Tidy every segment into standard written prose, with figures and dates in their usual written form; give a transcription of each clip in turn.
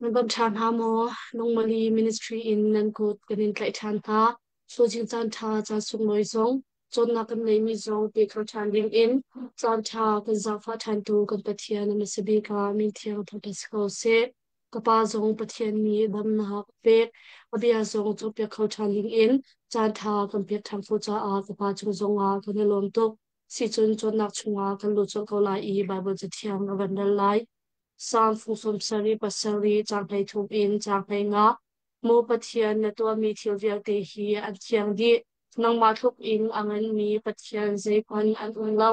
Nan bawmh ṭhan hna maw? Lungmali Ministry in nan kut kan in tlaih ṭhan hna. Sujing caan ṭha, caan sunglawi zong, cawnnak kan neihmi zong pe kho ṭhan ding in caan ṭha kan zaangfah ṭhantu kan Pathian na si bik ah min thiang thangṭhat si ko seh. Ka pa zong Pathian nih damnak a pek. A bia zong cawnpiak kho ṭhan ding in caan ṭha kan pek ṭhan khawh caah ka pa cung zongah kan i lawm tuk. Sicun cawnnak chungah kan lut colh ko lai i Baibal Cathiang a van rel lai. Salm fung 77 caang 13 in caang 15. Maw Pathian, na tuahmi thil vialte hi an thiang dih. Nangmah tluk in a nganmi Pathian zeihmanh an um lo.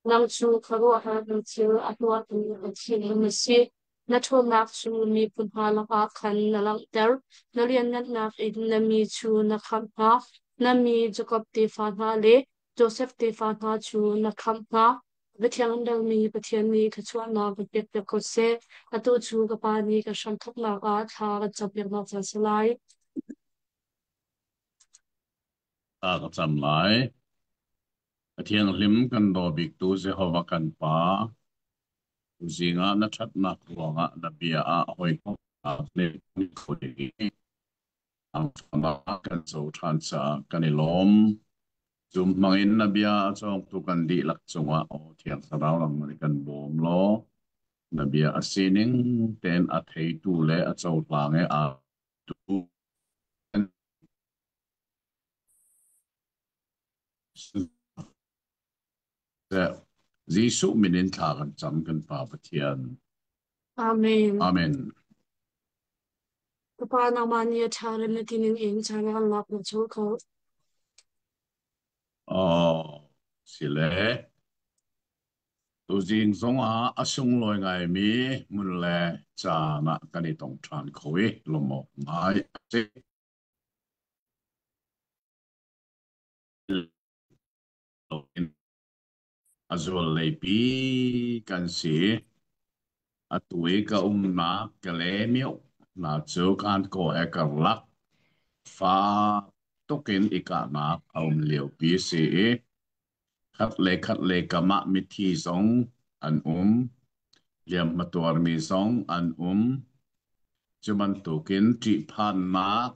Nang cu khuaruahhar thil a tuahtu Pathian na si. Na ṭhawnnak cu miphun hna lakah khan na langhter. Na lianngannak in na mi cu na khamh hna. Na mi Jakob tefa hna le Josef tefa hna cu na khamh hna. Biathiang relmi Pathian nih thluachuahnak kan pekpiak ko seh. Atu cu ka Pa nih kan hramthawknak ah thla kan campiaknak caan si lai. Ta ka cam lai. A thianghlim kan daw biktu Jehovah kan Pa, tuzing ah na ṭhatnak ruangah na bia ah hawikomhnak le kho ding i kan co ṭhan caah kan i lawm. Zum hmangin na bia a cawngtu kan dihlak cungah aw Thiang Thlarau nangmah nih kan bawm law na bia a sining tein a theitu le a cohlang i aa tu Jesuh min in thla kan cam kan Pa Pathian. Amen. Amen. Ka Pa nangmah nih a ṭha rem na ti ning in caan lak na chul ko. Oh, sile. Tuzing zongah a sunglawi ngaimi hmun le caan ah kan i tong ṭhan kho i lawmh awk ngai a si. A zual leipi kan si. Atu i ka umnak Kalaymyo hna cu Kankaw he karlak fak tukin i kahnak a um liopi a si i khat le khat le kam ah mithi zong an um, hliamhma tuarmi zong an um. Cu bantukin ṭihphannak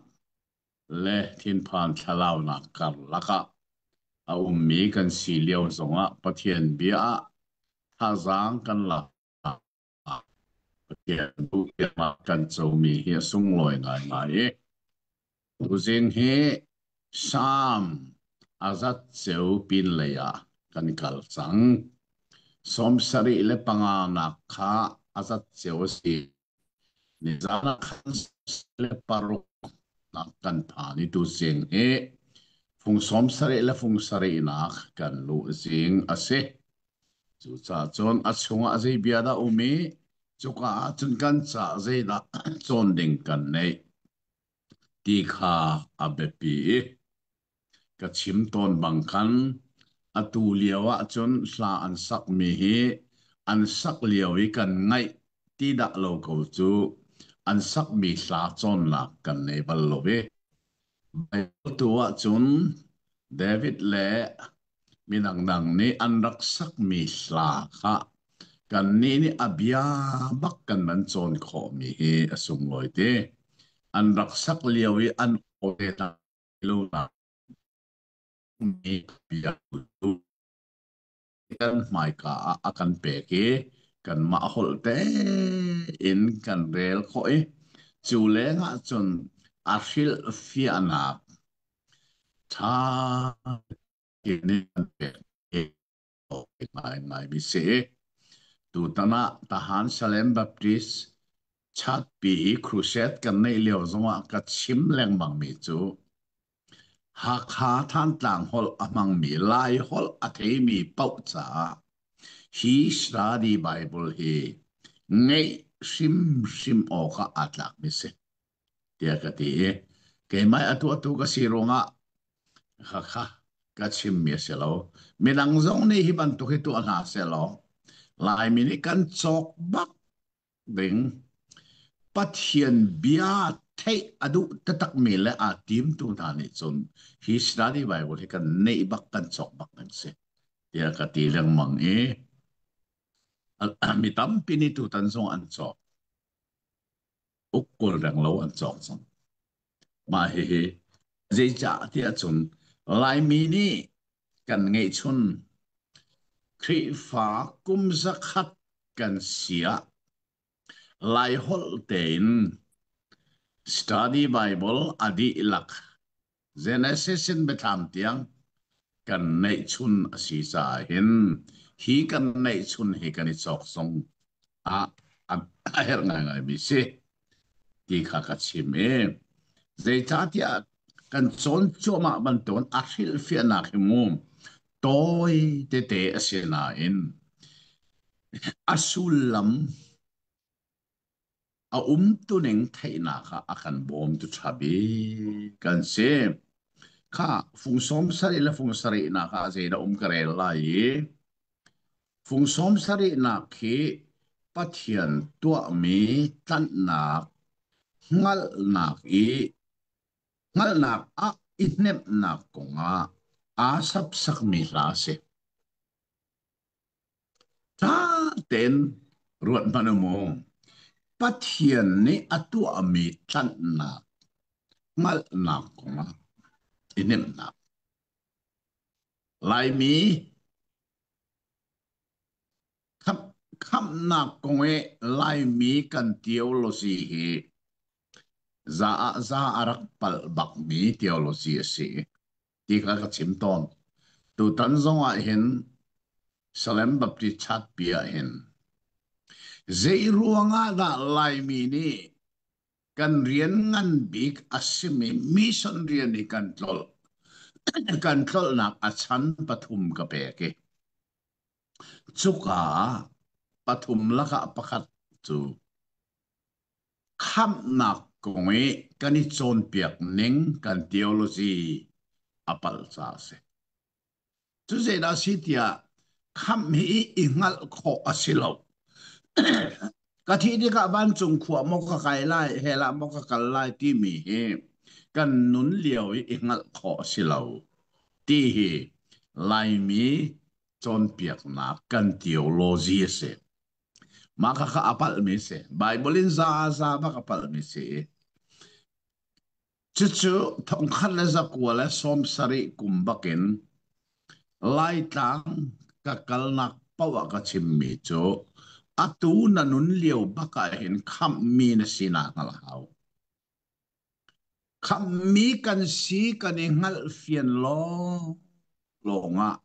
le thinphan thlalaunak karlak ah a ummi kan si lio zongah Pathian bia ah thazaang kan lak. Pathian duhpiaknak kan comi hi a sunglawi ngaingai i tuzing hi Salm a zat ceu pinlei ah kan kal cang. 75 nak kha a zat ceu a si. Nizan ah khan le paruk nak kan phan i tuzing hi fung 70 le fung sarihnak kan luh zing a si. Cucaah cun a chungah zei bia dah um i cuka ah cun kan ca zeidah cawn ding kan neih ti kha a biapi i ka chim tawn bang khan atu lio ah cun hla an sakmi hi an sak lio i kan ngaih ti dah lo ko cu an sakmi hla cawnnak kan nei bal lo i Baibal tu ahcun David le midang dang nih an rak sakmi hla kha kannih nih a bia bak kan van cawn khawhmi hi a sunglawi ti. An rak sak lio i an aw te lo mi bia kan hmaika ah a kan pek i kanmah holh tein kan rel khawh i cu lengah cun a hrilhfiahnak ṭha tein kan pek ngaingai mi si. Tutan ah Tahan Salem Baptist Chatpi i crusade kan neih lio zongah ka chim lengmang mi cu Hakha Thantlang holh a hmangmi Lai holh a theimi paoh caah hi study Bible hi ngeih hrimhrim awkah aa tlakmi si tiah ka ti i keimah a tuahtu ka si ruangah khakha ka chimmi a si lo. Midang zong nih hi bantuk hi tuah hna sehlaw Laimi nih kan cawk bak ding. Pathian bia theih a duh taktakmi le aa timtu hna nih cun hi study Bible hi kan neih bak kan cawk bak an si tiah ka ti lengmang i mi tampi nih tutan zong an cawk. Uk 20 renglo an cawk cang. Mah hihi zeicah tiah cun Laimi nih kan ngeihchun Khrihfa kum 100 kan si ah Laiholh tein Study Bible a dihlak Genesis in Biathlam tiang kan neihchun a si caah hin hi kan neihchun hi kan i cawk zong ah a herh ngaingaimi si ti kha ka chim i zeicahtiah kan cawn cuahmah bantukin a hrilhfiahnak hi mu tawi tete a si nain a sullam a umtuning theihnak ah a kan bawmtu ṭha bik kan si. Kha fung 70 le fung sarihnak ah zeidah um ka rel lai i fung sawm sarihnak khi Pathian tuahmi tlanhnak hngalhnak i hngalhnak ah i hnemhnak kongah aa sapsakmi hla a si. Ṭha tein ruat hmanh u mu. Pathian nih a tuahmi tlanhnak hngalhnak kongah i hnemhnak. Laimi khamhnak kong i Laimi kan theology hi za ah za a rak palh bakmi theology a si ti kha ka chim tawn. Tutan zong ah hin Salem Baptist Church pi ah hin zei ruangah dah Laimi nih kan rian ngan bik a simi mission rian hi kan tlolh. Kan tlolhnak a chan pathum ka pek i cuka ah pathum lakah pakhat cu khamhnak kong i kan i cawnpiak ning kan theology a palh caah a si. Cu zeidah a si tiah khamh hi i hngalh khawh a si lo. Ka thih tikah vancung khua maw ka kai lai, hell ah maw ka kal lai timi hi kan nun lio i i hngalh khawh a si lo ti hi Laimi cawnpiaknak kan theology a si. Mah kha kha a palhmi a si. Bible in za za bak a palhmi si. Cucu 1970 kum bakin Laitlang ka kalnak paoh ah ka chimmi cu atu na nun lio bak ah hin khamhmi na si naa hngalh hau. Khamhmi kan si kan i hngalhfian lawng lawngah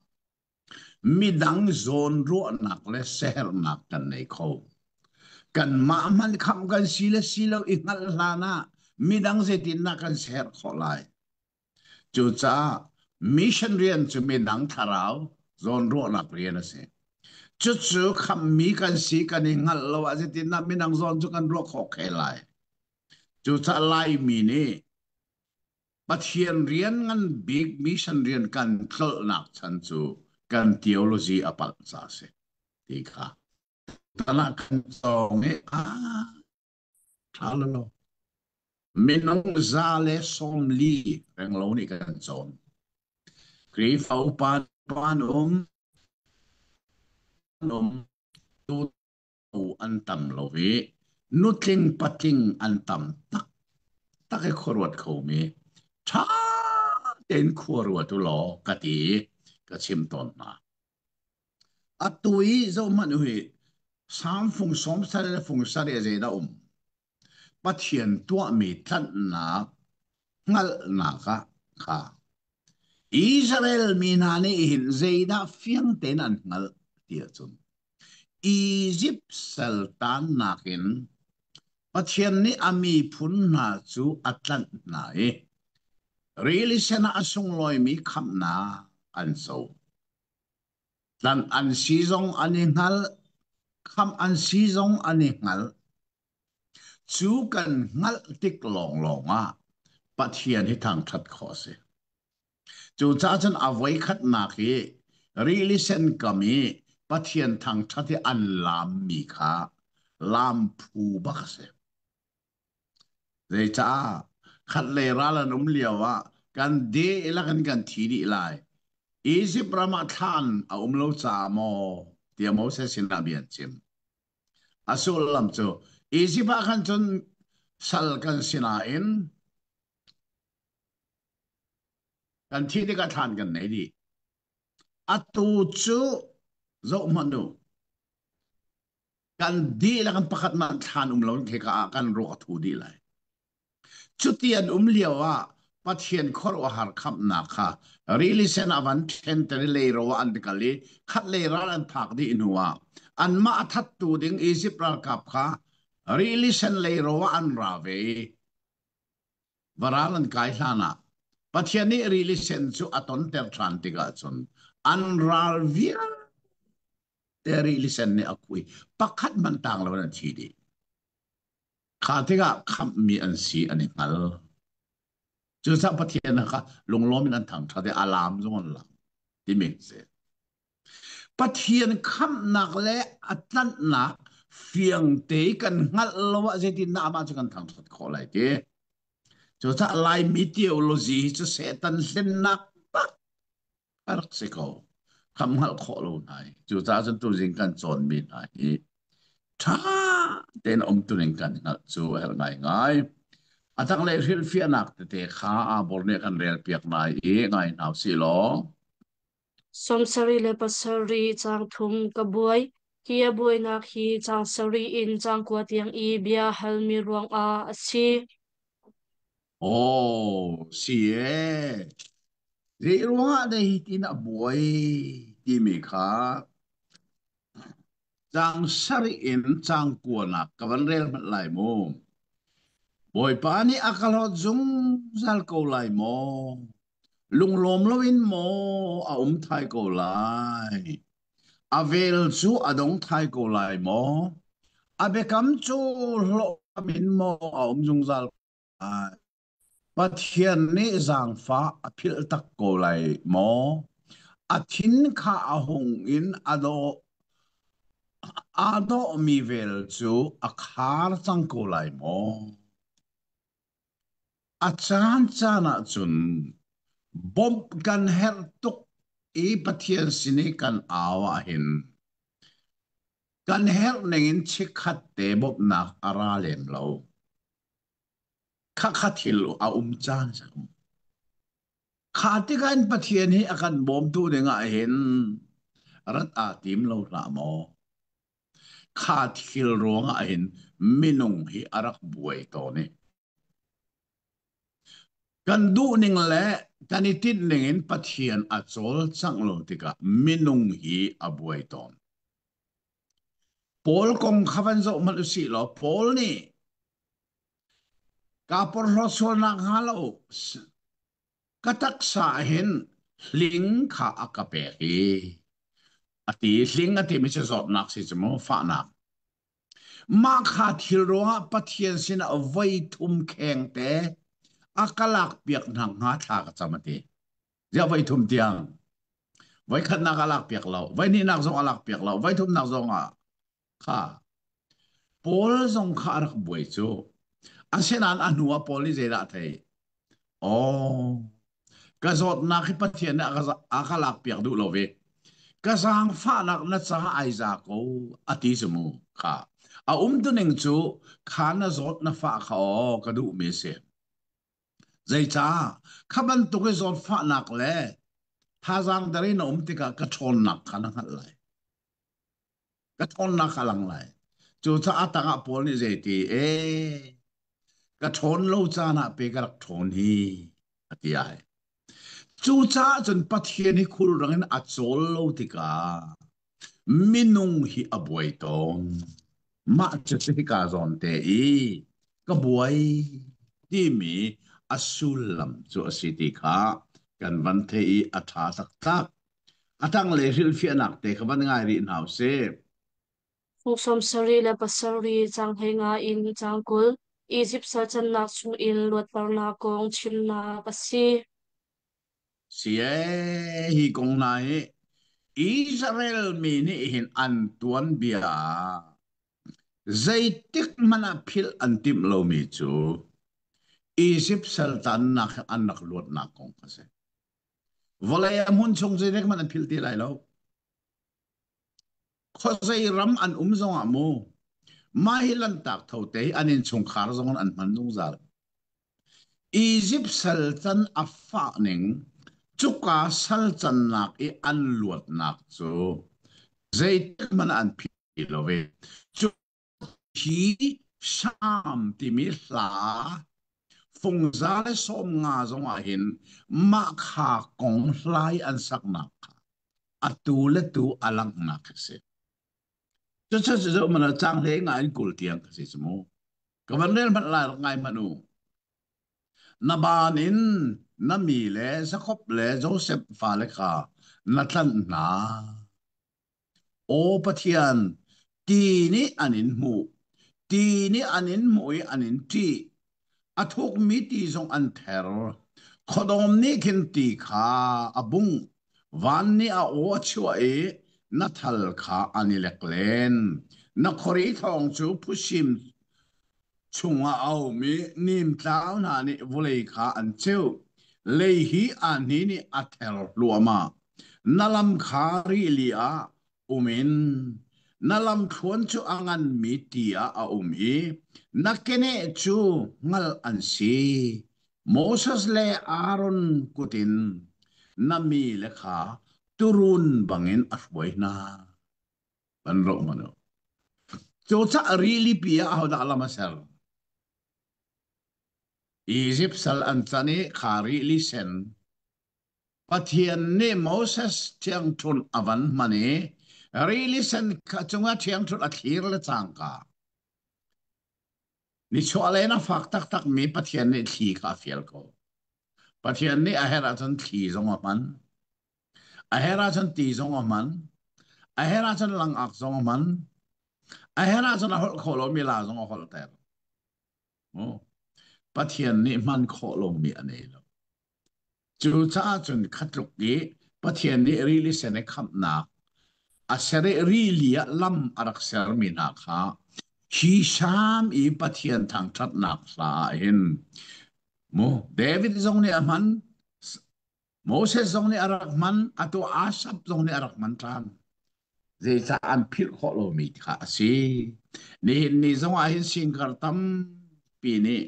Midang zawnruahnak le siaherhnak kan nei kho. Kanmah hmanh khamh kan si le si lo i hngalh hlan ah midang zeitindah kan siaherh khawh lai? Cucaah mission rian cu midang thlarau zawnruahnak rian a si. Cucu khamhmi kan si kan i hngalh lo ah zeitindah midang zawn cu kan ruah khawh khe lai? Cucaah Laimi nih Pathian rian ngan bik mission rian kan tlolhnak chan cu kan theology a palh ca a si ti kha tan ah kan cawng i a ṭha lo lo minung 140 renglo nih kan cawn Khrihfa upa pan um um tu an tam lo i nutling patling an tam taktak i khuaruat khomi ṭha tein khua ruat u law ka ti i ka chim tawn hna. Atu i zohhmanh u hi Salm fung 70 le fung 7 zeidah um? Pathian tuahmi tlanhnak hngalhnak ah kha Israel mi hna nih hin zeidah fiang tein an hngalh ti ahcun Izipt sal tannak in Pathian nih a miphun hna cu a tlanh hna i rili sen ah a sunglawimi khamhnak an co. Tlanh an si zong an i hngalh, khamh an si zong an i hngalh. Cu kan hngalh tik lawnglawng ah Pathian hi thangṭhat khawh a si. Cucaah cun a voikhatnak i rili sen kam i Pathian thangṭhat i an laammi kha laam phu bak a si. Zeicah khatlei ral an um lio ah kan dihlak in kan thi dih lai. Izipt ram ah thlan a um lo caah maw tiah Moses sinah bia an chim. A sullam cu Izipt ah khan cun. Sal kan si nain kan thih tikah thlan kan nei dih. Atu cu zoh hmanh u. Kan dihlak in pakhat hmanh thlan um loin kheka ah kan ruak a thu dih lai. Cuti an um lio ah Pathian khuaruahhar khamhnak kha rili sen ah van ṭhenter i leiro ah an kal i khatlei ral an phak dih hnuah anmah a thattu ding Izipt ralkap kha rili sen leiro ah an ra ve i varal an kai hlanah Pathian nih rili sen cu a tonter ṭhan tikah cun an ral vialte rili sen nih a kui pakhat hmanh tang loin an thi dih. Kha tikah khamhmi an si an i hngal. Cucaah Pathian kha lunglawm in an thangṭhat i a laam zong an laam timi a si. Pathian khamhnak le a tlanhnak fiangte i kan hngalh lo ah zeitindah amah cu kan thangṭhat khawh lai ti. Cucaah Laimi theology hi cu Satan hlennak bak a rak si ko. Kham hngalh khawh lo hna hi. Cucaah cun tuzing kan cawnmi hna hi ṭha tein umtuning kan hngalh cu a herh ngaingai. A tanglei hrilhfiahnak tete kha aa nih kan relpiak lai i ngai hna usih law. 77 caang thum ka buai. Hi a buainak hi caang sarih in caang kua tiang i bia halmi ruangah a si. Aw, si ee. Zei ruangah dah hi tin a buai timi kha caang sarih in caang kuanak ka van rel hmanh lai mu. Bawipa nih a ka hlawt zungzal ko lai maw? Lunglawm loin maw a um thai ko lai? A vel cu a dong thai ko lai maw? A biakam cu hlawhhlam in maw a um zungzal lai? Pathian nih zaangfah a philh tak ko lai maw? A thin kha a hung in a dawh aa dawhmi vel cu a khar cang ko lai maw? A caancaan ahcun bawmh kan herh tuk i Pathian sin i kan au ahhin kan herh ningin chikkhat te bawmhnak a ra lem lo. Khakha thil a um caan a um. Kha tikah in Pathian hi a kan bawmtu dingah hin rat aa tim lo hlah maw? Kha thil ruangah hin minung hi a rak buai tawn i kan duhning le kan i tinhning in Pathian a cawlcangh lo tikah minung hi a buai tawn. Paul kong kha van zoh hmanh usih law Paul nih kaa porhlawt sual nakhnga lo ka taksa ah hin hling kha a ka pek i a ti hling a timi cu zawtnak si cu mu fahnak mah kha thil ruangah Pathian sinah voi thum kheng te a ka lak piak hna hnga thla ka cam a ti ziah voi thum tiang voi khatnak a lak piak lo voi hnihnak zong a lak piak lo voi thumnak zong ah kha Paul zong kha a rak buai cu. Asinain a hnu ah Paul nih zeidah a theih? Oh, ka zawtnak hi Pathian nih a ka lakpiak duh lo ve. Ka zaangfahnak na caah ai za ko a ti cu mu kha. A umtuning cu kha na zawt na fah kha aw ka duhmi a si. Zeicah kha bantuk i zawtfahnak le thazaang der in na um tikah ka ṭhawnnak kha na hngalh lai. Ka ṭhawnnak a lang lai. Cucaah tangah Paul nih zeiti ee ka ṭhawn lo caan ah pe ka rak ṭhawn hi a ti ai. Cucaah cun Pathian hi khulrang in a cawl lo tikah minung hi a buai tawn. Mah cu hika zawn te i ka buai timi a sullam cu a si ti kha kan van theih i a ṭha taktak. A tanglei hrilhfiahnak te kha van ngai rih hna usih. Fung 77 caang 15 in caang 20 Izipt sal cannak chungin luatternak kong chimnak a si. Si ee, hi kong hna hi Israel mi nih hin an tuanbia ah zeitik hmanh ah philh an timh lomi cu Izipt saltannak he an rak luatnak kong a si. Vawlei a hmun chung zeitik hmanh an philh ti lai lo. Khuazei ram an um zongah mu. Mah hi Lanhtak Tho te hi an innchungkhar zong in an hman zungzal. Izipt sal can a fah ning, cuka sal cannak i an luatnak cu zeitik hmanh ah an philh lo i cu hi Salm timi hla fungza le 50 zong ah hin mah kha kong hlai an saknak kha atu le tu a langhnak a si. Cucu cu mana cang hle nga in 20 tiang ka si cu mu. Ka van rel hmanh lai rak ngai hmanh u. Na baan in na mi le Jakob le Josef fale kha na tlanh hna. Aw Pathian, ti nih an in hmuh. Ti nih an in hmuh i an in ṭih. A thukmi ti zong an ther. Khuadawm nih khin ti kha a bungh. Van nih a aw a chuah i na thal kha an i lek len. Na khuari thawng cu phusim chungah a um i nimtlau hna nih vawlei kha an ceuh. Lei hi aa hnin i a ther hluahmah. Na lam kha rili ah um in na lamthluan cu a nganmi ti ah a um i na keneh cu hngalh an si. Moses le Aaron kut in na mi le kha tuurun bangin a hruai hna. An roh hmanh u. Cucaah rilipi ah ahodah lam a ser? Izipt sal an can i kha rili sen Pathian nih Moses ṭhiangṭhunh a van hman i rili sen cungah ṭhiangṭhunh a thlir le cangka nichuahlei in a fak taktakmi Pathian nih thli kha a fial ko. Pathian nih a herh ahcun thli zong a hman. A herh ahcun ti zong a hman. A herh ahcun langak zong a hman. A herh ahcun a holh khawh lomi la zong a holhter. Pathian nih hman khawh lomi a nei lo. Cucaah cun khatluk i Pathian nih rili sen i khamhnak a ser i rili ah lam a rak sermi hna kha hi Salm i Pathian thangṭhatnak hla ah hin mu David zong nih a hman, Moses zong nih a rak hman, atu Asaph zong nih a rak hman ṭhan. Zeicah an philh khawh lomi kha a si. Nihin ni zong ah hin singkar tampi nih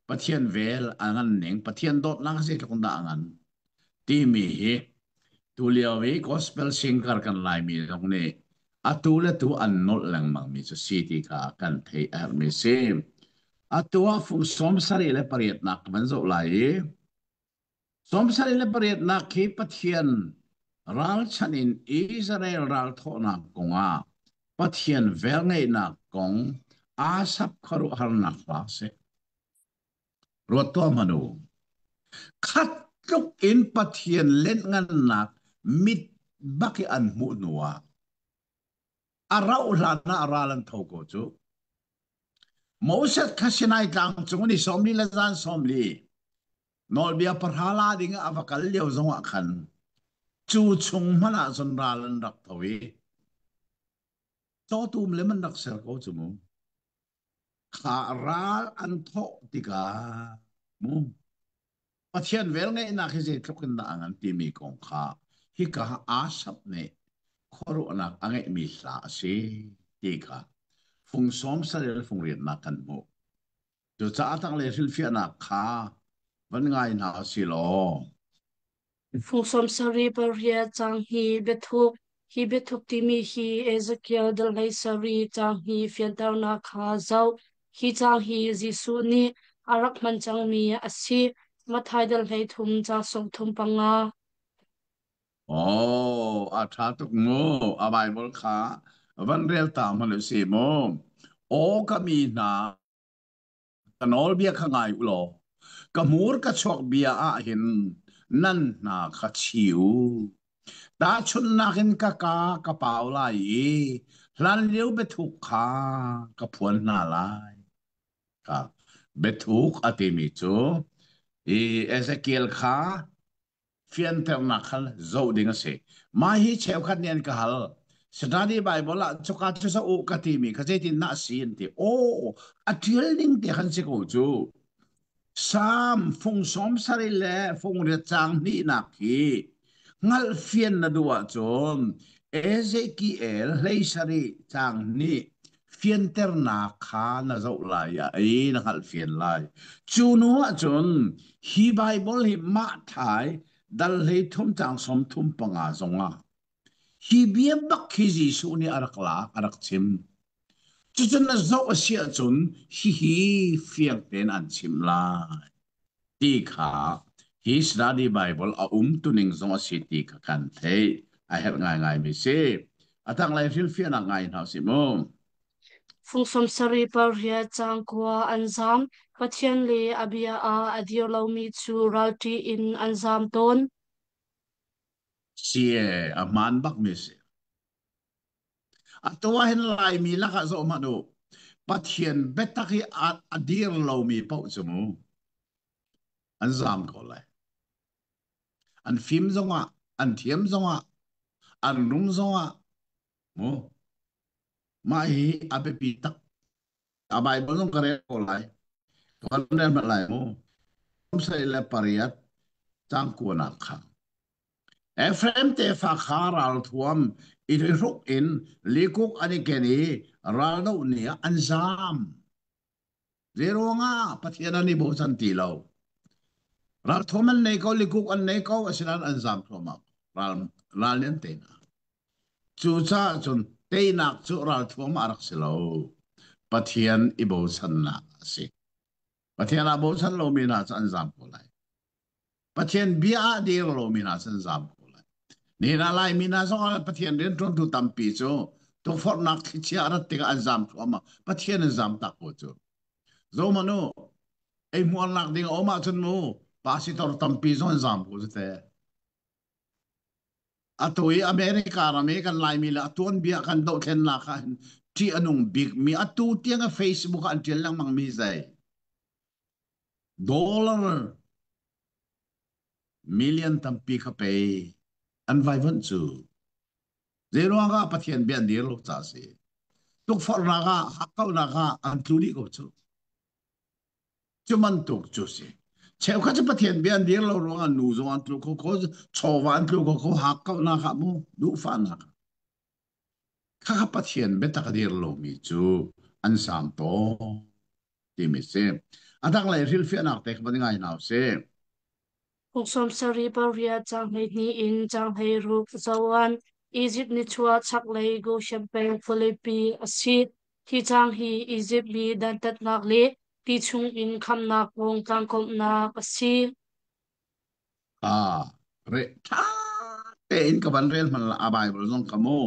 Pathian vel a ngan ning, Pathian dawtnak zeitluk in dah a ngan timi hi tulio i gospel singer kan Laimi zong nih atu le tu an nolh lengmangmi cu si ti kha kan theih a herhmi si. Atu ah fung 78 nak kan van zoh lai i 78nak hi Pathian ralchanh in Israel ralthawhnak kongah Pathian velngeihnak kong Asaph khuaruahharnak hla a si. Ruat tuah hmanh u. Khat tluk in Pathian lenhngannak mit bak i an hmuh hnuah a rauh hlan ah ral an tho ko cu. Moses kha Sinai tlang cung ni 40 le zan 40 nawlbia pahra la ding ah a va kal lio zong ah khan cu chung hmanh ah cun ral an rak tho i cawtum le man rak ser ko cu mu. Kha ral an thawh tikah mu Pathian velngeihnak hi zeitluk in dah a ngan timi kong kha hika Asaph nih khuaruahnak a ngeihmi hla a si ti kha fung sawm saril fung riatnak kan hmuh. Cucaah tanglei hrilhfiahnak kha van ngai hna si law Fung 78 caang hi biathuk. Hi biathuk timi hi Ezekiel dal 17 caang hi fianternak kha zoh. Hi caang hi Jesuh nih a rak hman cangmi a si. Matthai dal 33 caang 35. Oh, a ṭha tuk mu. A Bible kha van rel ta hmanh u si mu. Aw ka mi hna, Ka nawlbia kha ngai u law ka hmur ka chuak bia ah hin nan hna kha chi u. Tahchunhnak in ka kaa ka pau lai i hlanlio biathuk kha ka phuan hna lai. Kha biathuk a timi cu i Ezekiel kha fianternak kha zoh ding a si. Mah hi cheukhat nih an ka hal. Study Bible ah cuka cu zoh u ka timi kha zeitin dah a si an ti. Aw, a ṭial ning te khan si ko cu. Salm fung 70 le fung riat caang hnihnak hi hngalhfian na duh ahcun Ezekiel 17 caang hnih. Fianternak kha na zoh lai i na hngalhfian lai. Cu hnu ahcun hi Baibal hi mah thai dal 13 caang 35 zongah hi bia bak hi Jesuh nih a rak lak, a rak chim. Cucun na zoh a si ahcun hihi fiang tein an chim lai ti kha hi study Bible a umtuning zong a si ti kha kan theih a herh ngaingaimi si. A tanglei hrilhfiahnak ngai hna usih mu. Fung sarih pariat cangkua an zaam. Pathian le a bia ah a dir lomi cu ralṭih in an zaam tawn. Si e, a hmaan bakmi si. Atu ah hin Laimi lakah zoh hmanh u. Pathian biatak hi a, a dir lomi paoh cu mu an zaam ko lai. An fim zongah, an thiam zongah, an rum zongah mu mah hi a biapi tak. A Bible zong ka rel ko lai. Ka van rel hmanh lai mu. 78 cang kuanak kha. Efraim tefa kha ralthuam i hruk in likuk an i ken i raldoh ni ah an zaam. Zeiruangah Pathian an i bochan ti lo. Ralthuam an nei ko, likuk an nei ko, asinain an zaam thluahmah. Ral, ral nih an tei hna. Cucaah cun teinak cu ralthuam ah a rak si lo. Pathian i bochannak a si. Pathian aa bochan lomi hna cu an zaam ko lai. Pathian bia ah dir lomi hna cu an zaam ko lai. Nihin ah Laimi hna zong ah Pathian rianṭuantu tampi cu tukforhnak thlichia a rat tikah an zaam thluahmah. Pathian an zaam tak ko cu. Zohhmanh u, eihmuarnak ding a um ahcun mu pasitor tampi zong an zaam ko cu te. Atu i America ram i kan Laimi le a tuanbia kan dohthlennak ah hin ṭih a nung bikmi atu tiang a Facebook ah an ṭial lengmang mi zei Dollar million tampi kha pei an vaivuanh cu. Zeiruangah Pathian bia an dir lo ca a si. Tukforhnak ah, hakkauhnak ah an tlu dih ko cu. Cu bantuk cu si. Cheukhat cu Pathian bia an dir lo ruangah nu zong an tlu kho kho, chawva an tlu kho kho, hakkauhnak ah mu, duhfahnak ah. Khakha Pathian biatak a dir lomi cu an saam tawn timi si. A tanglei hrilhfiahnak te kha van ngai hna usih. Kum 78 caang 12 in caang 16 Zoan, Izipt nichuah chaklei Goshen peng khualipi a si. Hi caang hi Izipt mi dantatnak le ti chungin khamnak kong tlangkawmhnak a si. Ah, re ṭha tein ka van rel hmanh la a Bible zong ka mu.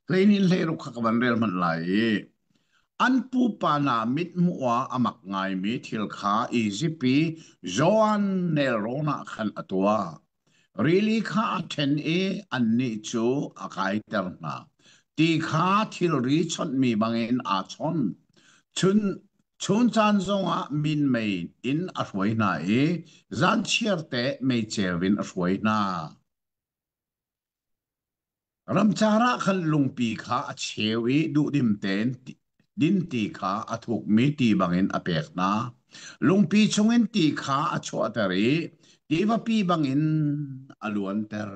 Hleinin hleiruk kha ka van rel hmanh lai i an pupa hna mithmuh ah a mak ngaimi thil kha Izipt i Joan nelrawn ah khan a tuah. Rili kha a ṭhen i annih cu a kaiter hna. Ti kha thilri chonhmi bangin aa chon. Chun Chun caan zongah minmei in a hruai hna i zanchiar te meiceu in a hruai hna. Ramcar ah khan lungpi kha a cheu i duhdim tein dinti kha a thukmi ti bangin a pek hna. Lungpi chungin ti kha a chuahter i tivapi bangin a luanter.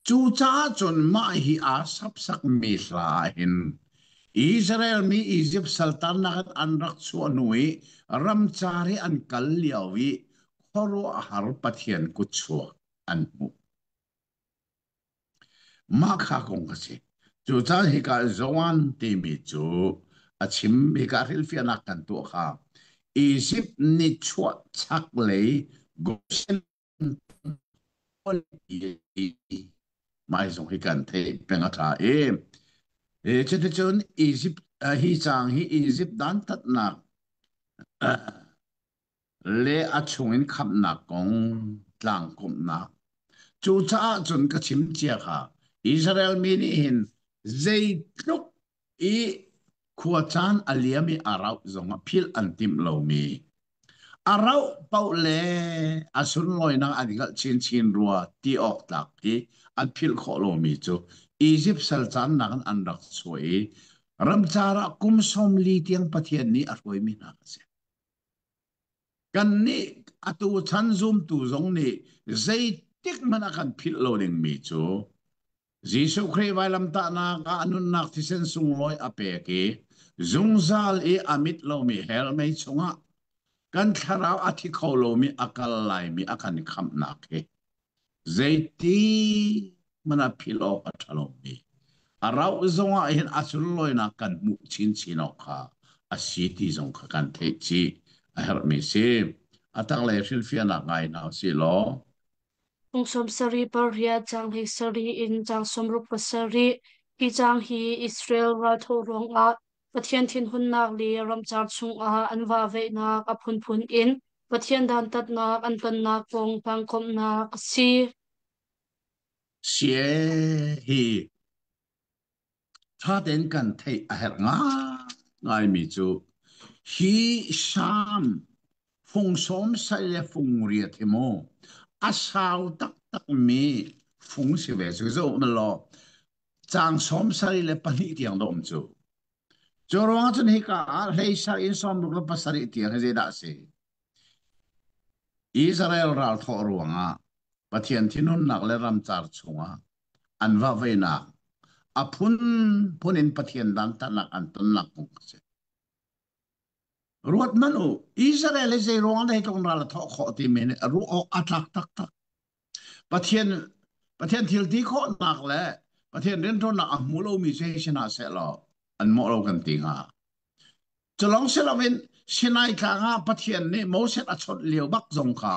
Cucaah cun mah hi aa sapsakmi hla ah hin Israel mi Izipt saltannak in an rak chuah hnu i ramcar i an kal lio i khuaruahhar Pathian kutchuak an hmuh. Mah kha kong a si. Cucaah hika Joan timi cu a chim hika hrilhfiahnak kan tuah kha Izipt nichuah chaklei Goshen Mah zong hi kan theih peng a ṭha i cuticun Izipt hi caang hi Izipt dantatnak le a chungin khamhnak kong tlangkomhnak. Cucaah cun ka chim cia kha Israel mi nih hin zeitluk i khuacaan a liam i a rauh zongah philh an timh lomi a rauh paoh le a sunlawinak an hngalh chinchin rua ti awk tlak i an philh khawh lomi cu Izipt sal caannak in an rak chuah i ramcar ah kum 40 tiang Pathian nih a hruaimi hna a si. Kannih atu chan zumtu zong nih zeitik hmanh ah kan philh lo dingmi cu. Jesuh Khrih vailamtahnak ah a nunnak thisen sunglawi a pek i zungzal i a mit lomi hell mei chungah kan thlarau a thi kho lomi a kal laimi a kan khamhnak hi zeiti hmanh ah philh awk a ṭha lomi a rauh zongah hin a sunlawinak kan hmuh chinchin awk kha a si ti zong kha kan theih chih a herhmi si. A tanglei hrilhfiahnak ngai hna usih law. Kum 78 caang 17 in caang 67. Hi caang hi Israel ralthawh ruangah Pathian thinhunnak le ramcar chungah an vahveihnak a phunphun in Pathian dantatnak an tonnak kong tlangkomhnak a si. Sie hi ṭha tein kan theih a herh ngaingaimi cu hi Salm fung sawm sai le fung riat hi mu a sau taktakmi fung si ve cu zoh na law caang 72 tiang dah um cu. Cu ruangah cun hika ah hlei sarih in 67 tiang hi zeidah a si? Israel ral thawh ruangah Pathian thinhunnak le ramcar chungah an vahveinak a phunphun in Pathian dantatnak an tonnak kong a si. Ruat hmanh u, Israel hi zei ruangah dah hi tluk ral a thawh khawh timi nih ruah awk a tlak taktak. Pathian Pathian thil ti khawhnak le Pathian rianṭuannak a hmu lomi cu hei si hna sehlaw an mawh lo kan ti hnga. Culong si loin Sinai tlang ah Pathian nih Moses a chawnh lio bak zong kha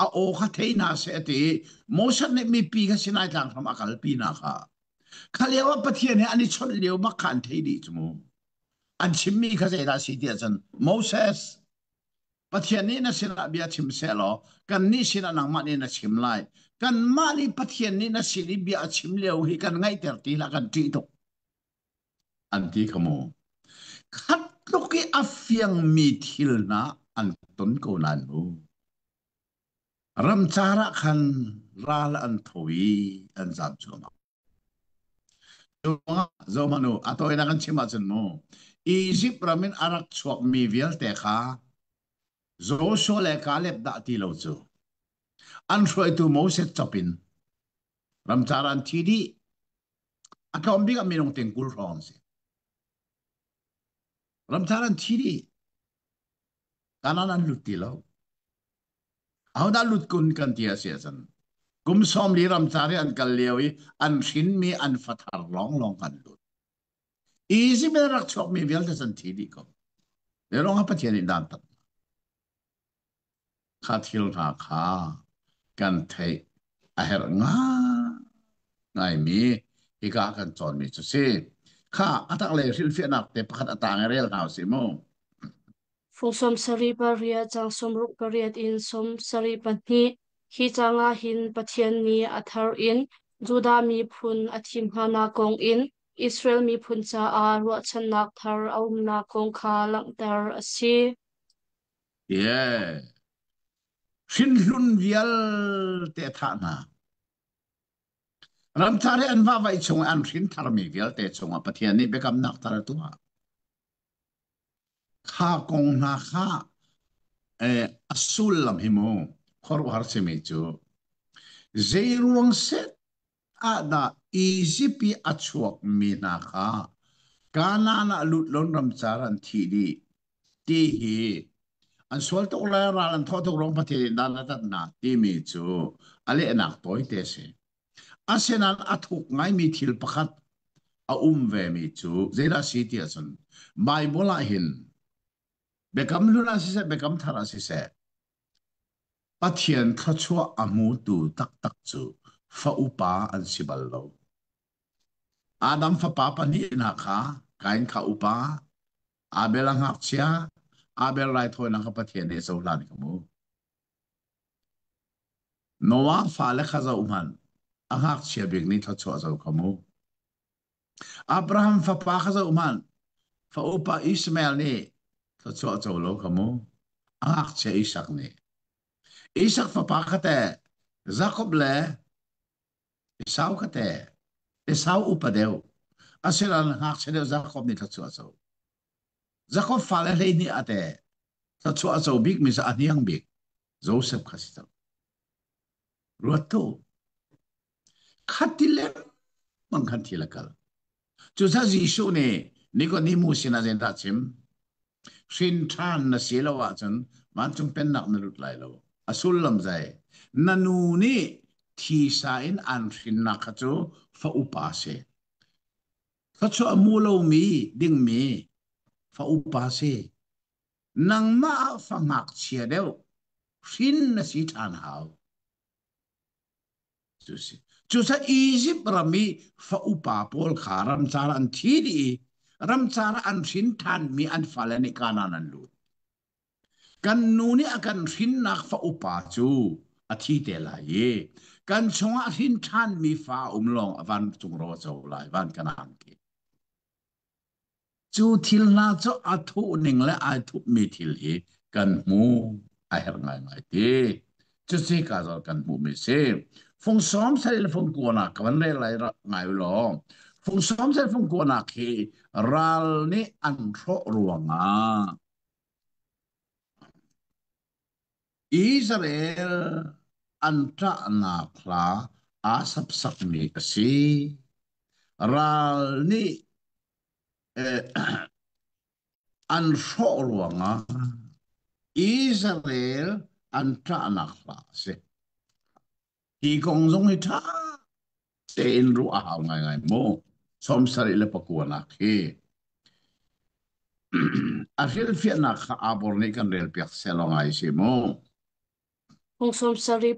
a aw kha thei hna seh a ti i Moses nih mipi kha Sinai tlang hram a kalpi hna kha. Kha lio ah Pathian he an i chawnh lio bak kha an thei dih cu mu. An chimmi kha zeidah a si ti ahcun Moses Pathian nih na sinah bia chim sehlaw kannih sinah nangmah nih na chim lai. Kanmah nih Pathian nih na sin i bia a chim lio hi kan ngaihter ti hlah kan ṭih tuk. An ti kha mu. Khat tluk i a fiangmi thil hna an ton ko nain mu. Ramcar ah khan ral an tho i an zam cuahmah. Zohhmanh u, a tawinak in chim ahcun mu, Izipt ram in a rak chuakmi vialte kha Joshua le Kaleb dah ti lo cu an hruaitu Moses chop in ramcar an thi dih. A tlawm bik ah minung ting 20 hrawng an si. Ramcar an thi dih. Kanan an lut ti lo. Ahodah lut kun kan ti a si ahcun kum 40 ramcar i an kal lio i an hrinmi an fathar lawnglawng kan lut. Izipt in rak chuakmi vialte cu an thi dih ko. Lelawng ah Pathian nih dan tat kha thil hna kha kan theih a herh ngaimi hika kan cawnmi cu si. Kha a tak le hrilhfiahnak te pakhat a tang i rel hna usih mu. Fung 78 caang 68 in 72. Hi caang ah hin Pathian nih a thar in Judah miphun a thim hnanak kong in Israel miphun caah ruahchannak thar a umnak kong kha langhter a si. Yeah. Hrinhlun vialte a thah hna. Ramthar hi an vahvaih chung an hrin tharmi vialte chungah Pathian nih biakamnak thar a tuah. Kha kong hna kha a sullam hi mu khuaruahhar simi cu zeiruang set ah dah Izipt i a chuakmi hna kha Kanaan ah lut lon ramcar an thih dih ti hi an sual tuk le ral an thawh tuk ruang Pathian nih dan a tat hna timi cu a lehnak tawite a si. Asinain a thuk ngaimi thil pakhat a um vemi cu zeidah a si ti ahcun Baibal ah hin Biakam Hlun ah siseh, Biakam Thar ah siseh Pathian thluachuah a hmutu taktak cu fa upa an si bal lo. Adam fapa pahnih hna kha Kain kha upa, Abel a ngakchia, Abel raithawinak kha Pathian nih a cohlan kha mu. Noah fale kha zohhmanh, a ngakchia bik nih thluachuah zo kha mu. Abraham fapa kha zohhmanh, fa upa Ishmael nih thluachuah co lo kha mu. A ngakchia Isak nih. Isak fapa kha teh Jakob le Esau kha teh Esau upa deuh. Asinain ngakchia deuh Jakob nih thluachuah co. Jakob fale 12 a teh thluachuah a co bikmi cu a hniang bik Joseph kha si cang. Ruat tu. Khati le. bang khan thil a kal. Cucaah Jesuh nih Nikodemu sinah zeidah a chim? Hrin ṭhan na si lo ahcun vancung pennak na lut lai lo. A sullam zei? Na nu nih thisa in an hrinnak kha cu fa upa si. Thluachuah hmu lomi dingmi fa upa si. Nangmah ah fa ngakchia deuh hrin na si ṭhan hau. Cu si. Cucaah Izipt ram i fa upa pawl kha ramcar an thi dih i ramcar an hrin ṭhanmi an fale nih Kanaan an lut. Kan nu nih a kan hrinnak fa upa cu a thi te lai i kan chungah hrin ṭhanmi fa a um lawng a vancung ro a co lai van Kanaan khi. Cu thil hna cu a thuh ning le ai thupmi thil hi kan hmu a herh ngaingai ti. Cuci ka zawn kan hmuhmi si. Fung sawm sarih le fung kuanak ka van rel lai ngai u law. Fung sawm sarih fung kuanak hi ral nih an hrawh ruangah Israel an ṭahnak hla aa sapsakmi a si. Ral nih an hrawh ruangah Israel an ṭahnak hla a si. Hi kong zong hi ṭha tein ruah a hau ngaingai mu. 79 nak hi a hrilhfiahnak kha Abor nih kan relpiak selaw ngai si mu. Phung 79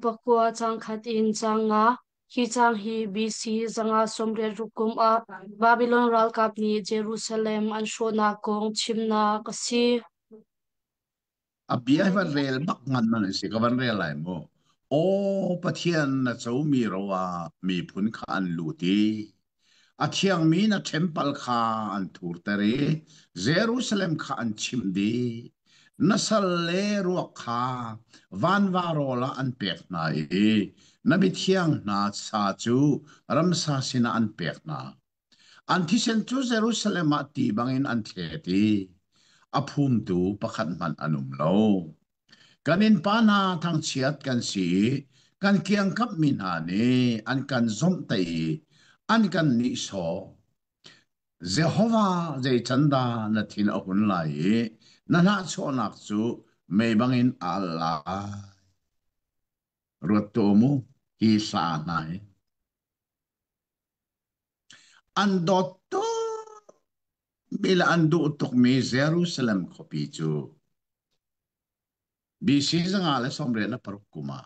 caang khat in caang nga. Hi caang hi BC 586 kum ah Babilon ralkap nih Jerusalem an hrawhnak kong chimnak a si. A bia hi van rel bak ngan man si ka van rel lai mu. Aw Pathian na comi ro ah miphun kha an lut i a thiangmi na ṭhempal kha an thurter i Jerusalem kha an chimh dih. Na sal le ruak kha vanva rawl ah an pek hna i na mithiang hna sa cu ramsa sinah an pek hna. An thisen cu Jerusalem ah ti bangin an thlet i a phumtu pakhat hmanh an um lo. Kan innpa hna thangchiat kan si i kan kiangkapmi hna nih an kan zawmhtaih i an kan nihsawh. Jehovah zei can dah na thin a hun lai i na hnahchuahnak cu mei bangin a alh lai? Ruat tuah mu, hi hla hna hi. An dawt tukmi le an duh tukmi Jerusalem khuapi cu BC 586 kum ah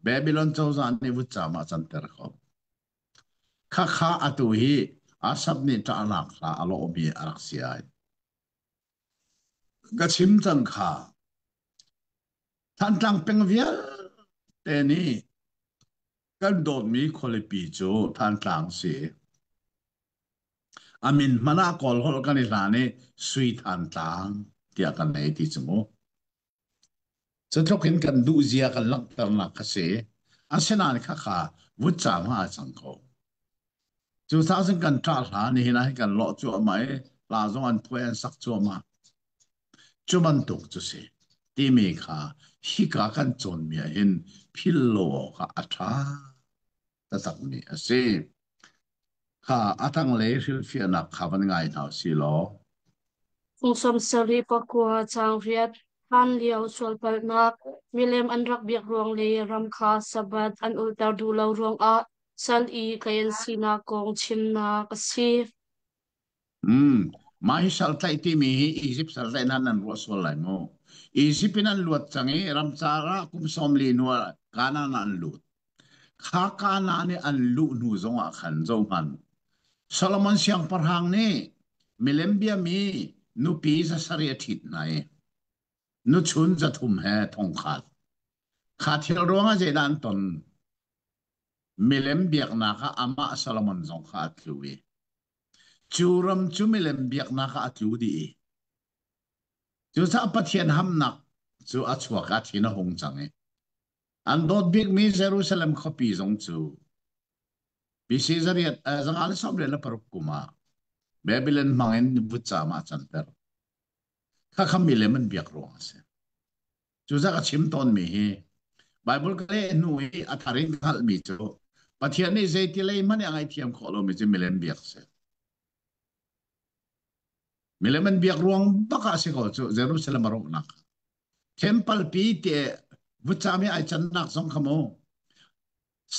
Babylon cozah nih vutcam ah canter ko. Khakha atu hi Asap nih ṭahnak hla a lawhmi a rak si ai. Ka chim cang kha. Thantlang peng vialte nih Kan dawtmi khualipi cu Thantlang si. A min hmanh ah Kawl holh kan i hlan i Sui Thantlang tiah kan ei ti cu mu. Cutluk in kan duhzia kan langhternak kha si. Asinain khakha vutcaam ah a cang ko. Cucaah cun kan ṭah hla nihin ah hin kan lawh cuahmah i hla zong an phuai an sak cuahmah. Cu bantuk cu si timi kha hika kan cawnmi ah hin philh lo awkah a ṭha taktakmi a si. Kha a tanglei hrilhfiahnak kha van ngai hna u sih law. Phung 79 caang riat hlanlio sualpalhnak milem an rak biak ruang le ram kha Sabbath an ulhter duh lo ruangah sal i tlaih an sinak kong chimnak a si. Mah hi sal tlaih timi hi Izipt sal tlaih nan nan ruah sual lai mu. Izipt in an luat cang i ramcar ah kum 40 hnu ah Kanaan ah an lut. Kha Kanaan i an luh hnu zongah khan zohhmanh. Solomon siangpahrang nih milem biami nupi 700 a ṭhit hna i nuchun 300 he 1000. Kha thil ruangah zeidah an ton? Milem biaknak ah amah Solomon zong kha a tlu i Cu ram cu milem biaknak ah a tlu dih i cucaah Pathian hamnak cu a chuak a thin a hung cang i an dawt bikmi Jerusalem khuapi zong cu BC 926 kum ah Babylon hmang in vutcaam ah a canter. Khakha milem an biak ruang a si. Cucaah ka chim tawnmi hi Bible ka leh hnu i a thar in ka hngalhmi cu. Pathian nih zeiti lei hmanh a ngaihthiam khawh lomi cu milem biak si. Milem an biak ruang bak ah si ko cu Jerusalem a rawhnak. Temple pi te vutcam i ai cannak zong kha mu.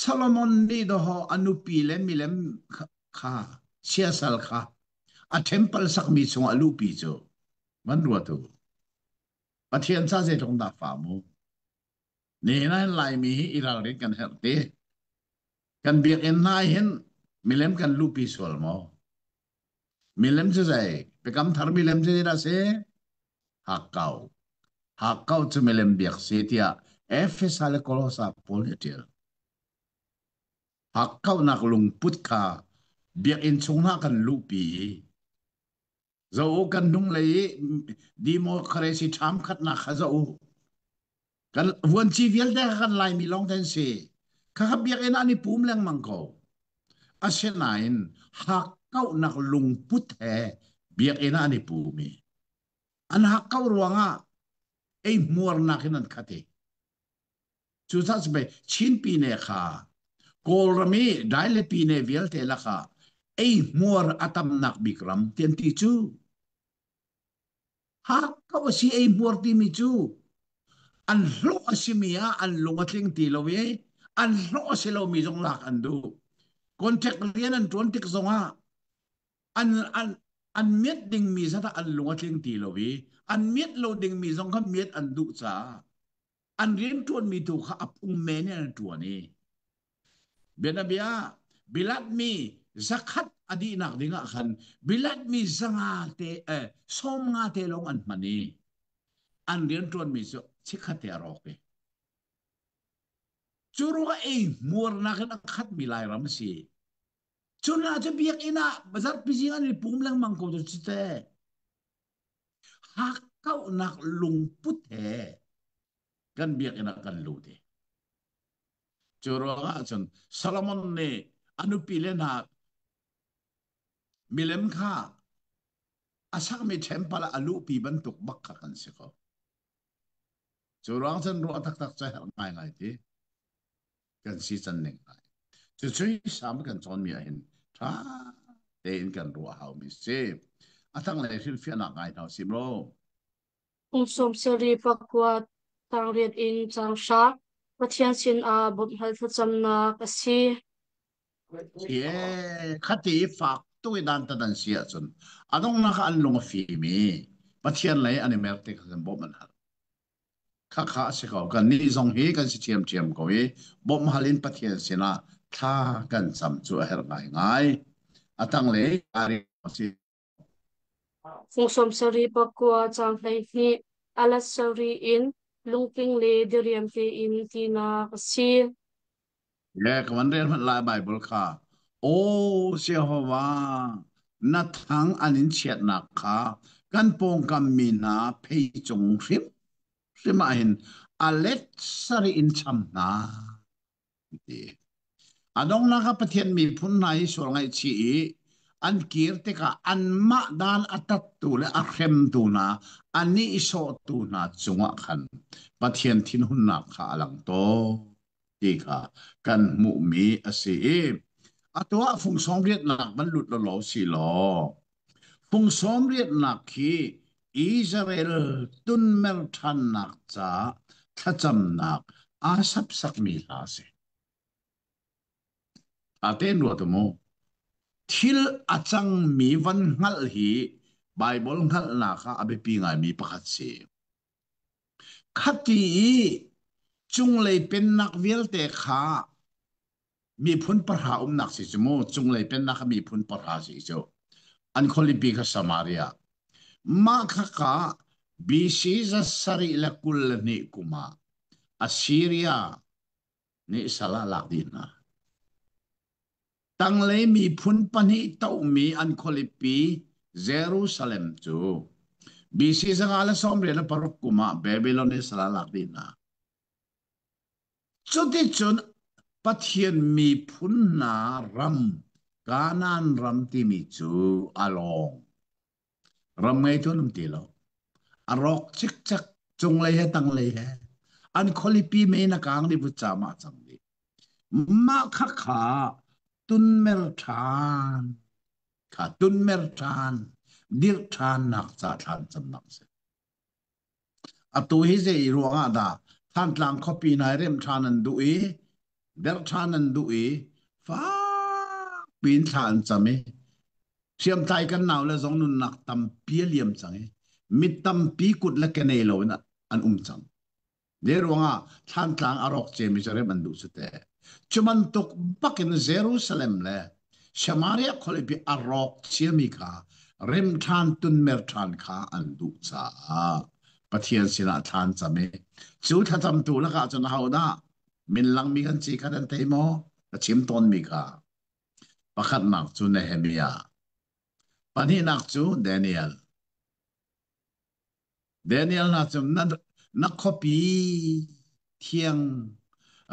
Solomon nih dawho a nupi le milem kha siasal kha a temple sakmi chungah a luhpi cu van ruat u. Pathian ca zeitluk dah fa mu. Nihin ah hin Laimi hi i ralrin kan herh ti. Kan biakinn hna hin milem kan luhpi sual maw? Milem cu zei? Biakam thar milem cu zeidah si? Hakkau. Hakkau cu milem biak si tiah Efesa le Kolosa pawl nih a ṭial. Hakkaunak lungput kha biakinn chung hna kan luhpi i zoh u kan hnunglei i democracy ṭham khatnak kha zoh u. Kan vuanci vialte kha kan Laimi lawng te an si. Khakha biakinn ah an i pum lengmang ko. Asinain hakkauhnak lungput he biakinn ah an i pum i an hakkauh ruangah eihmuarnak in an khat i cucaah cu pei Chin pine kha Kawlram i Daile pine vialte lakah eihmuar a tamnak bik ram ti an ti cu. Hakkauh a si eihmuar timi cu an hlawh a simi ah an lung a tling ti lo i an hlawh a si lomi zong lak an duh. Contract rian an ṭuan tik zongah an, an, an miat dingmi zat ah an lung a tling ti lo i an miat lo dingmi zong kha miat an duh caah an rianṭuanmi tu kha a phung men in an ṭuan i Bianabia bilatmi zakhat a dihnak ding ah khan bilatmi zanga te eh, 50 te lawng an hman i an rianṭuanmi cu chikkhat te a rawk i cu ruangah ei hmuarnak in a khatmi Lairam a si. Cu hna cu biakinn ah zarhpi zing an i pum lengmang ko cu te. Hakkauhnak lungput he kan biakinn ah kan lut i Cu ruangah cun Solomon nih a nupile hna milem kha a sakmi temple ah a luhpi bantuk bak kha kan si ko. Cu ruang cun ruah taktak cu a herh ngaingai ti kan si can ning lai. Cucu sam kan cawnmi ah hin ṭha tein kan ruah haumi si. A tanglei hrilhfiahnak ngai hna sim law. Kum 79 tangriat in caang hra Pathian sinah bawmhhal thlacamnak a si. Ye, khati fak tuk i dan tat an si ahcun a donghnak ah an lung a fim i Pathian lei an i mer tik ahcun bawmh an hal. Khakha a si ko. Kannih zong hi kan si ṭhiamṭhiam ko i bawmh hal in Pathian sinah thla kan cam cu a herh ngaingai. A tanglei ari si. Fung 79 caang 12 a let sarih in lungtling le diriam tein tinak a si. Le ka van rel hmanh lai Bible kha. Aw Jehovah, na thang an in chiatnak kha kan pawngkam mi hna phei cung hrimhrim ah hin a let sarih in cham hna. Ti. A donghnak ah Pathian miphun hna hi sual ngaihchih i an kir tikah anmah dan a tattu le a hremtu hna, a nihsawhtu hna cungah khan Pathian thinhunnak kha a lang tawn ti kha kan hmuhmi a si i atu ah fung sawmriatnak van lut lawlaw si law fung sawmriatnak khi Israel tunmer ṭhannak caah thlacamnak aa sapsakmi hla a si. A tein ruat u mu. Thil a cangmi van hngalh hi Baibal hngalhnak ah a biapi ngaimi pakhat si. Khati i cunglei pennak vialte kha miphun pahra umnak si cu mu cunglei pennak kha miphun pahra si cu an khualipi kha Samaria. Mah khakha BC 722 kum ah Assyria nih sal ah lak dih hna. Tanglei miphun pahnih tohmi an khualipi Jerusalem cu BC 596 kum ah Babylon nih sal ah lak dih hna. Cuticun Pathian miphun hna ram Kanaan ram timi cu a lawng. Ram ngeitu an um ti lo. A rawk cikcek cunglei he tanglei he. An khualipi mei na kaang dih vutcaam ah cang dih. Mah khakha tunmer ṭhan kha tunmer ṭhan dirh ṭhannak ca thlan camnak a si. Atu hi zei ruangah dah Thantlang khuapi hna hi remh ṭhan an duh i derh ṭhan an duh i fak piin thla an cam i hriamtlai kan naule zong nunnak tampi a liam cang i mi tampi kut le ke nei loin an um cang. Zei ruangah Thlantlang a rawk ciami cu remh an duh cu teh. Cu bantuk bakin Jerusalem le Samaria khualipi a rawk ciami kha rem ṭhan tunmer ṭhan kha an duh caah Pathian sinah thla an cam i cu thlacamtu lakah cun ahodah min langmi kan ci kha nan thei maw? Ka chim tawnmi kha. Pakhatnak cu Nehemiah, pahnihnak cu Daniel. Daniel hna cu na khuapi thiang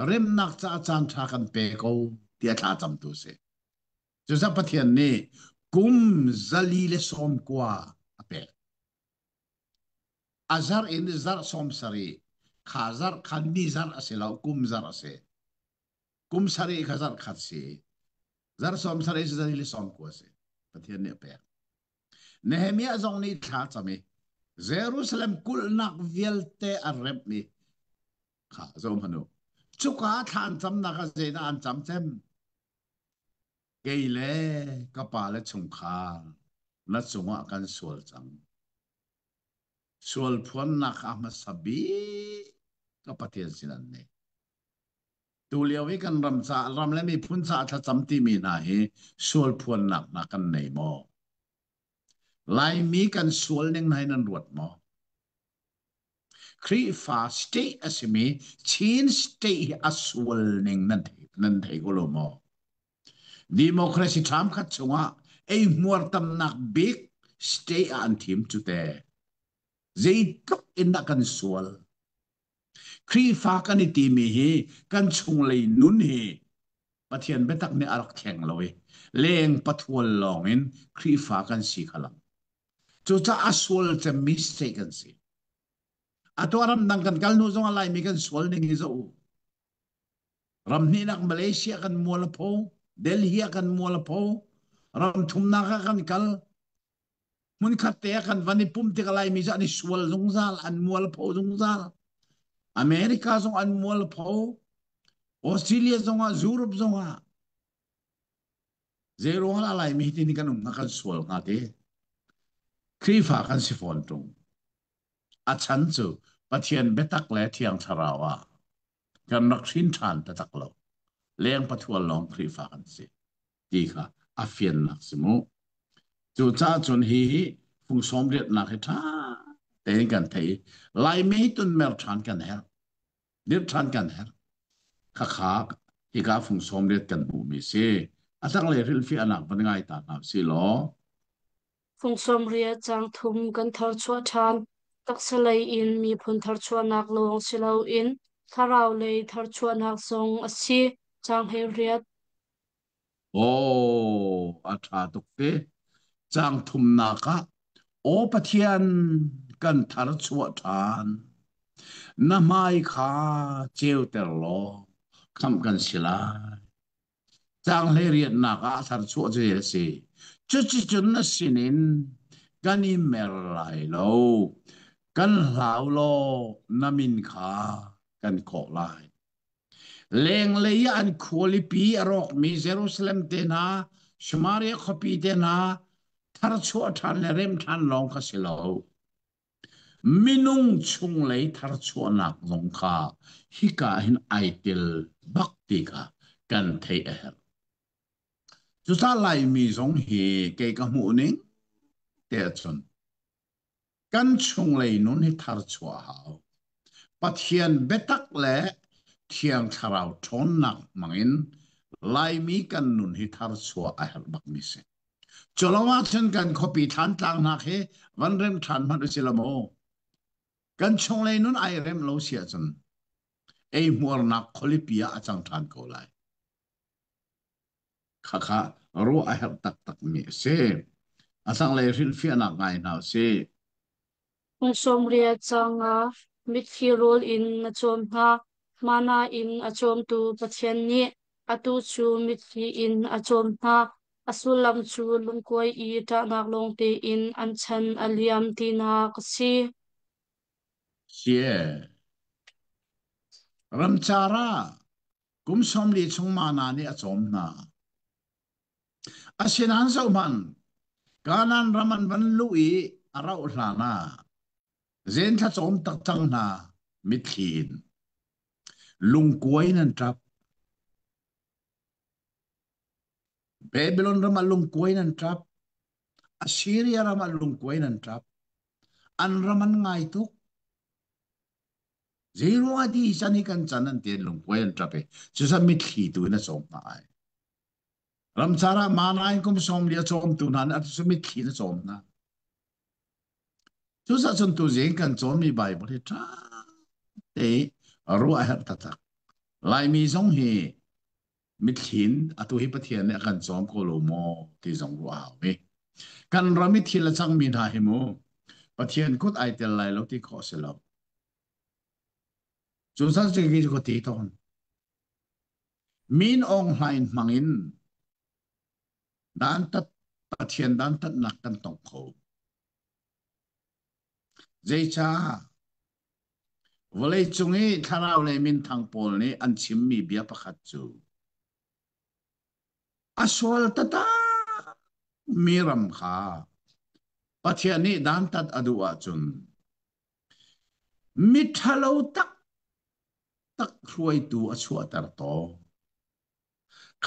remnak caah caan ṭha kan pe ko tiah thla camtu a si. Cucaah Pathian nih kum 490 a pek. A zarh in zarh 70, kha zarh kha ni zarh a si lo, kum zarh a si. Kum sarih kha zarh khat si. Zarh 70 cu 490 a si. Pathian nih a pek. Nehemiah zong nih thla cam i Jerusalem kulhnak vialte a remh i kha zoh hmanh u. Cuka thla an camnak ah zeidah an cam cem? Kei le ka pa le chungkhar na cungah kan sual cang. Sual phuannak a hmasa bik ka Pathian sin an nei. Tulio i kan ram ca ram le miphun caah thlacam timi hna hi sual phuannak hna kan nei maw? Laimi kan sual ning hna hi nan ruat maw? Khrihfa state a simi Chin state hi a sual ning nan thei ko lo maw? Democracy ṭham khat chungah eihmuar tamnak bik state ah an thim cu te. Zeitluk in dah kan sual? Khrihfa kan i timi hi kan chunglei nun hi Pathian biatak nih a rak thleng lo i leng pathual lawng in Khrihfa kan si kha lang. Cucaah a sual cemmi state kan si. Atu ah ramdang kan kal hnu zong ah Laimi kan sual ning hi zoh u. Ram hnihnak Malaysia kan mual a pho, Delhi ah kan mual a pho, ram thumnak ah kan kal, hmunkhat te ah kan van i pumh tik Laimi cu an i sual zungzal an mualpho zungzal. America zong an mualpho, Australia zong ah Europe zong ah. Zei ruang ah Laimi hi tin kan um hnga kan sual hnga ti? Khrihfa kan si fawn ṭung. A chan cu Pathian biatak le Thiang Thlarau ah kan rak hrin ṭhan taktak lo. Leng pathual lawng Khrihfa kan si. Ti kha a fiannak si mu. Cucaah cun hi hi fung sawm riatnak hi ṭha tein kan thei. Laimi tunmer ṭhan kan herh. Dirh ṭhan kan herh. Khakha hika fung sawm riat kan hmuhmi si. A tanglei hrilhfiahnak van ngai ta hna si law. Fung sawm riat caang thum kan tharchuah ṭhan. Taksa lei in miphun tharchuahnak lawng si loin thlarau lei tharchuahnak zong a si. Caang 18. Aw, a ṭha tuk te. Caang thumnak ah Aw Pathian kan tharchuah ṭhan. Na hmai kha ceuter law khamh kan si lai. Caang 18 ah tharchuah cu a si. Cuticun na sinin kan i mer lai lo. Kan hlau law na min kha kan kawh lai. Lenglei ah an khualipi a rawkmi Jerusalem te hna, Samaria khuapi te hna tharchuah ṭhan le rem ṭhan lawng kha si lo. Minung chunglei tharchuahnak zong kha hika hin ai tel bak ti kha kan theih a herh. Cucaah Laimi zong hi kei ka hmuh ning te ahcun kan chunglei nun hi tharchuah a hau. Pathian biatak le Thiang Thlarau ṭhawnnak hmangin Laimi kan nun hi tharchuah a herh bakmi si. Culo ahcun kan khuapi Thlantlang hna khi van rem ṭhan hmanh usih law maw? Kan chunglei nun ai rem lo si ahcun eihmuarnak khualipi ah a cang ṭhan ko lai. Khakha ruah a herh taktakmi a si. A tanglei hrilhfiahnak ngai hna u sih. Kum 80 cang ah mitthli rawl in na cawm hna. Mana in a cawmtu Pathian nih. Atu cu mitthli in a cawm hna. A sullam cu lungkuai i ṭahnak lawng tein an chan a liam tinak a si. Sie. Ramcar ah kum 40 chung mana nih a cawm hna. Asinain zohhmanh, Kanaan ram an van luh i a rauh hlan ah zen thla cawm tak cang hna mitthli in lungkuai in an ṭap. Babylon ram ah lungkuai in an ṭap. Assyria ram ah lungkuai in an ṭap. An ram an ngai tuk. Zeiruangah ti hi chan hi kan chan an ti in lungkuai an ṭap i cucaah mitthli tu in a cawm hna ai. Ramcar ah mana in kum 40 a cawmtu hna nih atu cu mitthli in a cawm hna. Cucaah cun tuzing kan cawnmi Baibal hi ṭha te ruah a herh taktak. Laimi zong hi mitthli in atu hi Pathian nih a kan cawm ko lo maw ti zong ruah a hau i. Kan ram i thil a cangmi hna hi mu Pathian kut ai tel lai lo ti khawh a si lo. Cucaah cu ka ti tawn. Min Aung Hlaing hmang in dantat Pathian dantatnak kan tong kho. Zeicah? Vawleicung i thlarau lei minthang pawl nih an chimmi bia pakhat cu a sual taktak mi ram kha Pathian nih dantat a duh ahcun miṭhalo taktak hruaitu a chuahter tawn.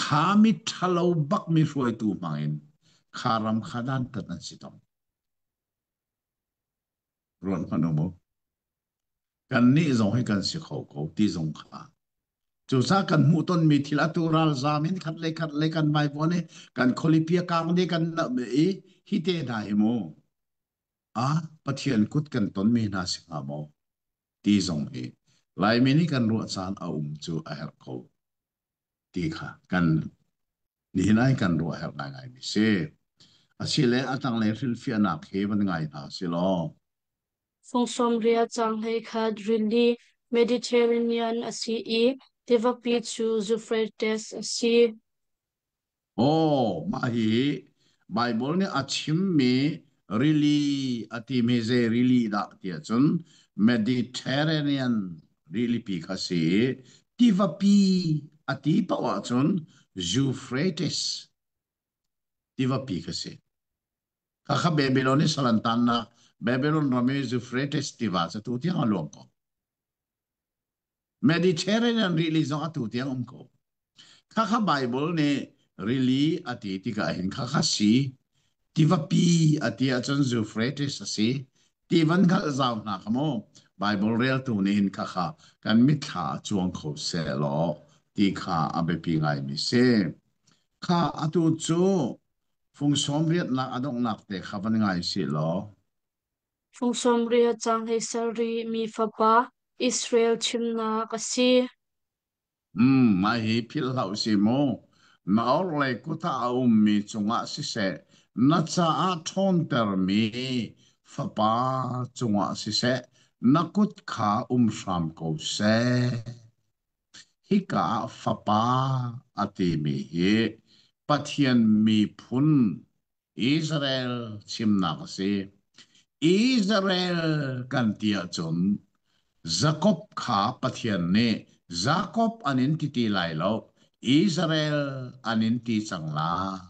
Kha miṭhalo bakmi hruaitu hmangin kha ram kha dantat an si tawn. Ruat hmanh u mu. Kannih zong hi kan si kho ko ti zong kha. Cucaah kan hmuhtonmi thil atu ralzaam in khat le khat le kan vaivuan i kan khualipi a kang dih kan i hi te hna hi mu. A Pathian kut kan tonmi hna si hnga maw? Ti zong hi Laimi nih kan ruah caan a um cu a herh ko ti kha kan nihin ai kan ruah herh ngaingaimi si. Asile a tanglei hrilhfiahnak hi van ngai hna si law. Fung 80 caang 11 rili Mediterranean a si i tivapi cu Euphrates a si. Aw, mah hi Baibal nih a chimmi rili a timi zei rili dah tiah cun Mediterranean rilipi kha si i tivapi a ti paoh ahcun Euphrates tivapi kha si. Khakha Babylon i sal an tannak Babylon ram i Euphrates tiva cu tu tiang a luang ko. Mediterranean rili zong atu tiang um ko. Khakha Bible nih rili a ti tikah hin khakha si tivapi a ti ahcun Euphrates a si. Ti van hngalh zau hna kha mu. Bible reltu nih hin khakha kan mitthla a cuang kho seh law ti kha a biapi ngaimi si. Kha atu cu fung sawm riatnak a donghnak te kha van ngai sih law. Fung 80 caang hlei sarih mi fapa Israel chimnak a si. Mah hi philh hlah usih mu. Na orhlei kut ah a ummi cungah siseh, na caah ṭhawntermi fapa cungah siseh, na kut kha um hram ko seh. Hika ah fapa a timi hi Pathian miphun Israel chimnak a si. Israel kan ti ahcun Jakob kha Pathian nih Jakob an in ti ti lai lo, Israel an in ti cang lai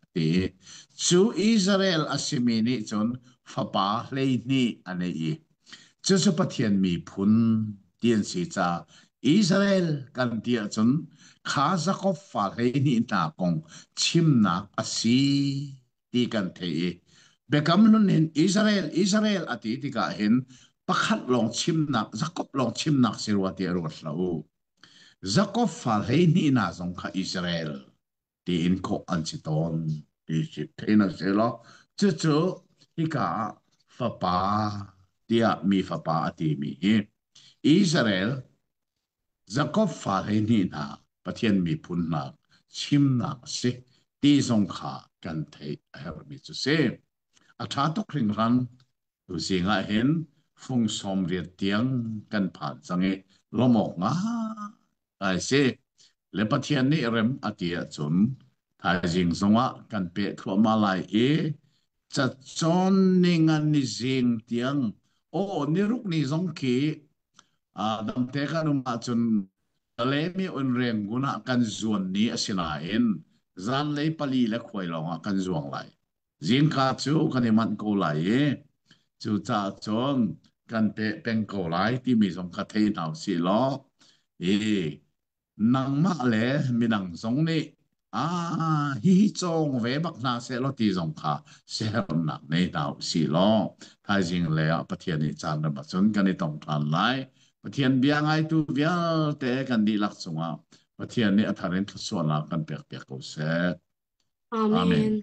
a ti. Cu Israel a simi nih cun fapa 12 a nei i cucu Pathian miphun ti an si caah Israel kan ti ahcun kha Jakob fa 12 hna kong chimnak a si ti kan theih i Biakam Hlun in Israel Israel a ti tikah hin pakhat lawng chimnak Jakob lawng chimnak si rua ti a ruat hlah u. Jakob fa 12 hna zong kha Israel tiin kawh an si tawn ti si thein a si lo. Cucu hika ah fapa tiah mi fapa a timi hi Israel Jakob fa 12 hna Pathian miphun hna chimnak a si ti zong kha kan theih a herhmi cu si. A ṭha tuk hringhran. Tuzing ah hin fung 80 tiang kan phan cang i lawmh awk ngai si. Le Pathian nih rem a ti ahcun thaizing zongah kan peh thluahmah lai i cacawn ningan ni zing tiang aw niruk ni zong khi damte kan um ahcun Kalemi un Rangoon ah kan zuan ni a si nain zanlei pali le khuai lawngah kan zuang lai. Zingka cu kan i manh ko lai i cucaah cun kan peh peng ko lai timi zong kha thei hna usih law i nangmah le midang zong nih ah hihi cawng ve bak hna seh law ti zong kha siaherhnak nei hna usih law thaizing lei ah Pathian nih caan ram ahcun kan i tong ṭhan lai. Pathian bia ngaitu vialte kan dihlak cungah Pathian nih a thar in thluachuahnak kan pekpiak ko seh. Amen. Amen.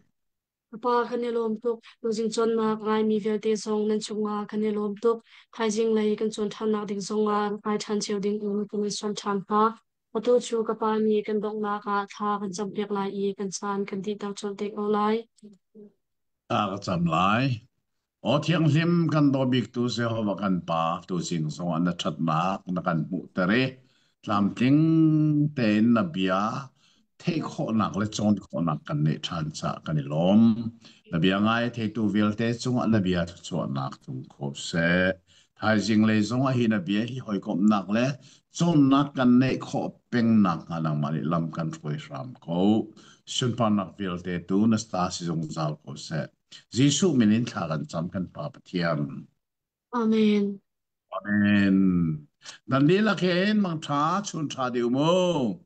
Pa kan i lawm tuk. Tuzing cawnnak ngaimi vialte zong nan cungah kan i lawm tuk. Thaizing lei kan cawn ṭhannak ding zongah ngai ṭhan cio ding in kan i sawm ṭhan hna. Atu cu ka pa nih kan donghnak ah thla kan campiak lai i kan caan kan dihter colh te ko lai. Ta ka cam lai. Aw thianghlim kan daw biktu Jehovah kan Pa, tuzing zongah na ṭhatnak na kan hmuhter i tlamtling tein na bia theih khawhnak le cawn khawhnak kan neih ṭhan caah kan i lawm. Na bia ngai a theitu vialte cungah na bia thluachuahnak tlung kho seh. Thaizing lei zongah hi na bia hi hawikomhnak le cawnnak kan neih khawh peng nakhnga nangmah nih lam kan hruai hram ko. Sunparnak vialte tu na ta si zungzal ko seh. Jesuh min in thla kan cam kan Pa Pathian. Amen. Amen. Nan dihlak hin mangṭha chun ṭha dih u mu.